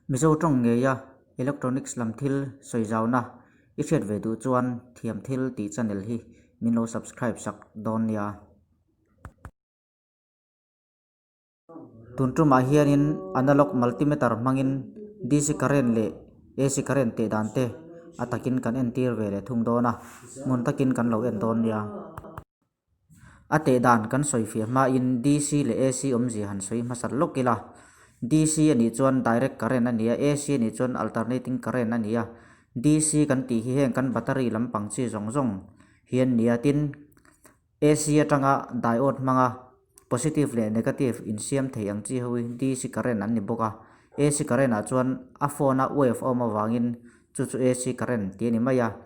Mizo tawng ngeia electronics lam thil sawi zauna i hriat ve duh chuan thiam thil tih channel hi min lo subscribe sak dawn nia. Tun tumah hianin analog multimeter hmangin DC current leh AC current teh dan te a takin kan entir ve leh thung dawn a, ngun takin kan lo en dawn nia. A teh dan kan sawi fiah hmain DC leh AC awmzia han sawi hmasat lawk ila. DC a nih chuan direct current a ni a, AC a nih chuan alternating current a ni a. DC kan tih hi heng kan battery lampang chi zawng zawng hi an ni a, tin AC atanga diode hmanga positive leh negative insiam thei ang chi ho hi DC current an ni bawk a. AC current ah chuan a phone a wave a awm avangin chu chu AC current tih a ni mai a.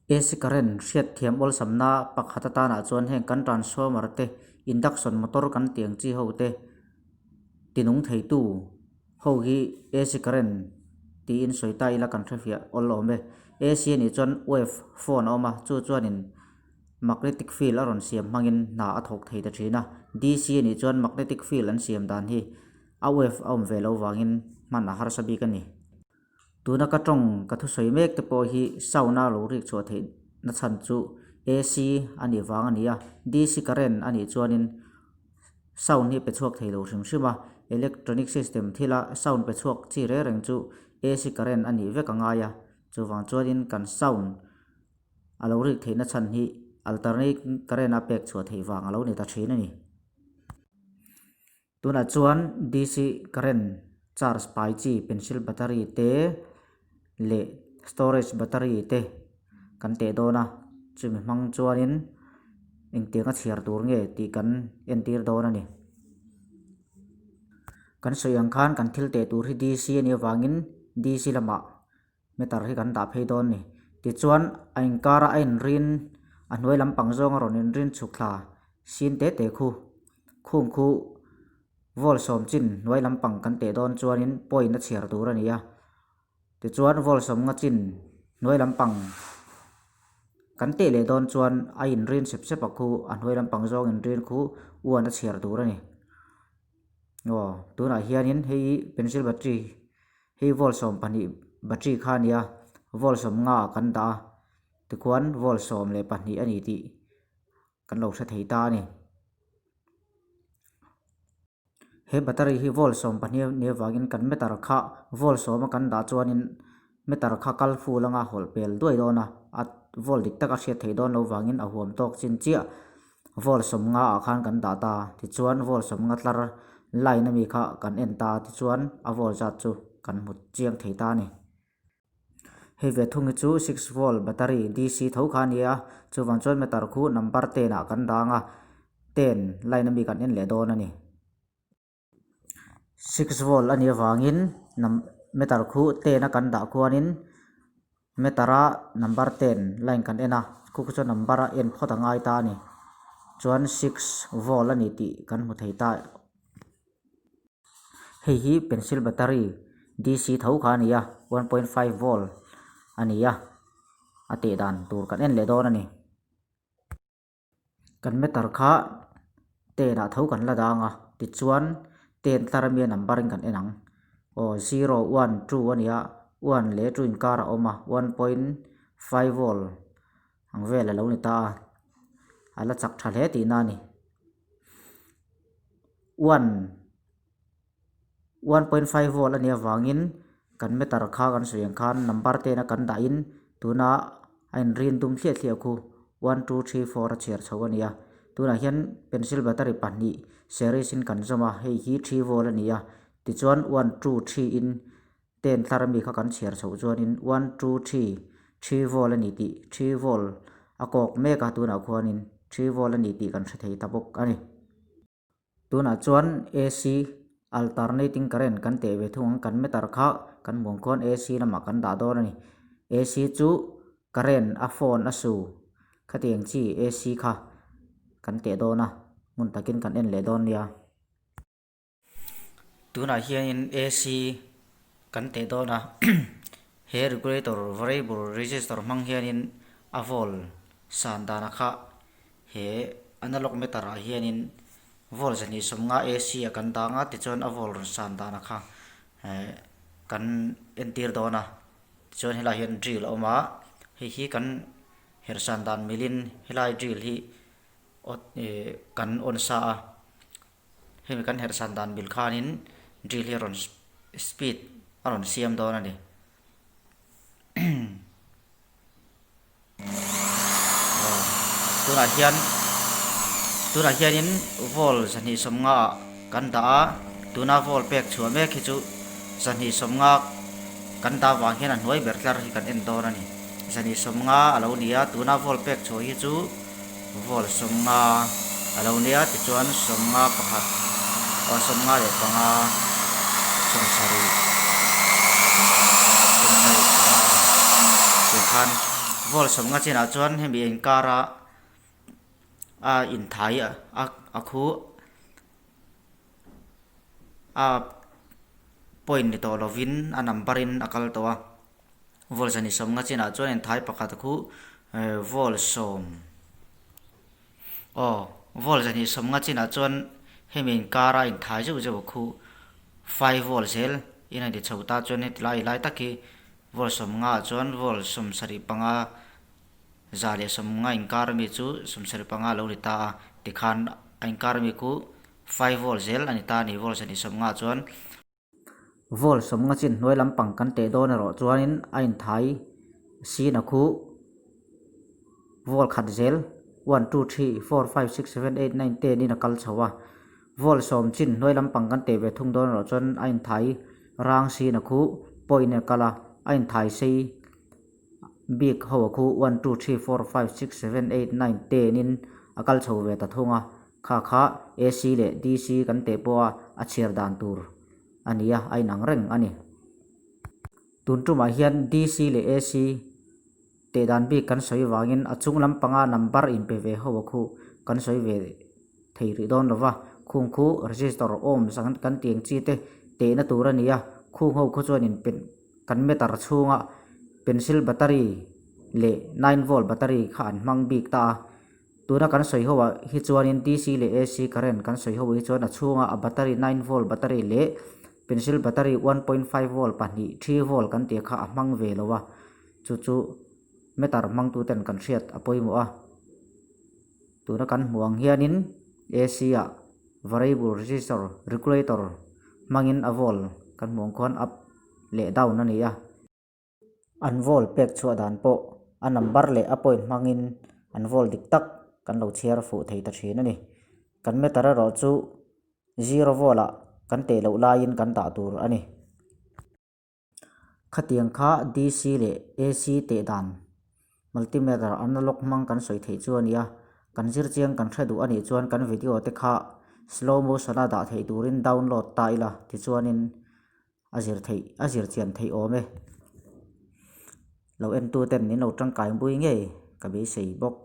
AC current hriatthiam awlsamna pakhat atanah chuan heng kan transformer te, induction motor kan tih ang chi ho te tinung theitu ho hi AC current tiin sawi ta ila kan hrefiah awl awm e. AC a nih chuan wave phone a awm a, chu chuanin magnetic field a rawn siam hmangin hna a thawk thei ta thin a. DC a nih chuan magnetic field an siam dan hi a wave a awm ve loh vangin hman a harsa bik a ni. Tuna ka tawng ka thusawi mek te pawh hi sound a lo rik chhuah theih na chhan chu AC a nih vang a ni a, DC current a nih chuanin sound hi pe chhuak thei lo hrim hrim a, electronic system thila sound pe chhuak chi reng reng chu AC current a nih vek a ngai a, chuvang chuanin kan sound a lo rik theih na chhan hi alternate current a pek chhuah theih vang a lo ni ta thin a ni. Tunah chuan DC current charge pai chi pencil battery te leh storage battery te kan teh dawn a, chumi hmang chuanin engtiang a chhiar tur nge tih kan entir dawn a ni. Kan sawi ang khan kan thil teh tur hi DC a nih avangin DC lamah meter hi kan dah phei dawn a ni. Tichuan a inkara a inrin a hnuai lampang zawnga rawn inrin chhuk thla sin te te khu khung khu volt sawm chin hnuai lampang kan teh dawn chuanin point a chhiar tur a ni a. Tichuan volt sawm nga chin hnuai lampang kan teh leh dawn chuan a inrin sep sep a khu a hnuai lampang zawng inrin khu uan a chhiar tur a ni. Aw tunah hianin hei pencil battery Hei volt 12 battery kha a nia, volt 50 ah kan dah a, tikhuan volt 12 a ni tih kan lo hre thei ta a ni. He battery hi volt 12 a nih avangin kan meter kha volt 10 a kan dah chuanin meter kha kal full anga hawlh pel duai dawn a, a volt dik tak a hriat theih dawn loh vangin a huam tawk chin chiah. Volt 50 ah khan kan dah ta, tichuan volt 50 tlar line ami kha kan en ta, tichuan a volt zat chu kan hmu chiang thei ta a ni. Hei ve thung hi chu six volt battery DC tho kha a ni a, chuvang chuan meter khu number ten ah kan dang a, ten line ami kan en leh dawn a ni. Six volt a nih avangin num meter khu ten a kan dah khuanin meter a number ten line kan en a khu khu chuan number a en phawt a ngai ta a ni chuan six volt a ni tih kan hmu thei ta. Hei hi pencil battery DC tho kha a ni a 1.5 volt a ni a a teh dan tur kan en leh dawn a ni. Kan meter kha ten ah tho kan la dang a tichuan ten tlar ami a number in kan en ang aw zero one two a ni a one leh two inkar a awm a one point five volt ang vel a lo ni ta a a la chak tha hle tihna a ni one. 1.5 volt a nih avangin kan meter kha kan sawi ang khan number ten a kan dahin tuna a inrin dum thliah thliah khu one two three four a chhiar chho a ni a tunah hian pencil battery pahnih series in kan zawm a hei hi three volt a ni a tichuan one two three in ten tlar ami kha kan chhiar chhoh chuanin one two three three volt a ni tih three volt a kawk mek a tunah khuanin three volt a ni tih kan hre thei ta bawk a ni. Tunah chuan AC alternating current kan teh ve thung ang kan meter kha kan hmuh ang khuan AC lamah kan dah dawn a ni. AC chu current a phone a su khatiang chi AC kha kan teh dawn a hmun takin kan en leh dawn nia. Tunah hianin AC kan teh dawn a he regulator variable resistor hmang hianin a volt san dana kha He analog meter ah hianin volt 150 AC a kan dang a tichuan a volt rawn san dan a kha. Eh kan entir dawn a tichuan helaiah hian drill a awm a hei hi kan herhsan dan milin helai drill hi eh kan on sa a hemi kan herhsan dan mil khanin drill hi a rawn speed a rawn siam dawn a ni. Tunah hian tunah hianin volt 250 ah kan dah a, tuna volt pek chhuah mek hi chu 250 kan dah vang hian a hnuai ber tlar hi kan en dawn a ni. 250 a lo ni a, tuna volt pek chhuah hi chu volt 50 a lo nia tichuan 51 aw 55 70 75 tih khan volt 50 chinah chuan hemi inkara a inthai a a khu a point ni tawh lovin a number in a kal tawh a. Volt 250 chinah chuan inthai pakhat khu volt sawm aw volt 250 chinah chuan hemi inkar a inthai zeuh zeuh khu five volt zel in a inti chho ta chuan heti lai lai tak hi volt 50 ah chuan volt 75 150 inkar ami chu 75 a lo ni ta a tikhan a inkar ami khu five volt zel a ni ta a ni volt 250 ah chuan. Volt 50 chin hnuai lampang kan teh dawn erawh chuanin a inthai sin a khu volt khat zel one two three four five six seven eight nine ten in a kal chho a. Volt sawm chin hnuai lampang kan teh ve thung dawn erawh chuan a inthai rang sin a khu point in a kal a, a inthai sei bik ho a khu one two three four five six seven eight nine ten in a kal chho ve ta thung a. Kha kha AC leh DC kan teh pawha a chhiar dan tur a ni a, a inang reng a ni. Tun tumah hian DC leh AC teh dan bik kan sawi vangin a chung lampanga number inpe ve ho a khuh kan sawi ve thei rih dawn lo va, khung khu resistor ohms kan tih ang chi te tehna tur a ni a, khung ho khaw chuan inpe kan meter chhunga pencil battery leh nine volt battery kha an hmang bik ta a. Tuna kan sawi ho ah hi chuanin DC leh AC current kan sawi ho hi chuan a chhunga a battery nine volt battery leh pencil battery 1.5 volt pahnih three volt kan tih kha a hmang ve lo a, chu chu meter hmang tu ten kan hriat a pawimawh a. Tuna kan hmuh ang hianin AC ah variable resistor regulator hmangin a volt kan hmuh ang khuan up leh down a ni a. An volt pek chhuah dan pawh a number leh a point hmangin an volt dik tak kan lo chhiar fuh thei ta thin a ni. Kan meter erawh chu zero volt ah kan teh loh laiin kan dah tur a ni. Khatiang kha DC leh AC teh dan multimeter analog hmang kan sawi theih chu a ni a, kan zir chiang kan hre duh a nih chuan kan video te kha slow motion a dah theih turin download ta ila tichuanin a zir theih a zir chian theih awm e. Lo entu ten min lo tangkai bui ngei ka beisei bawk.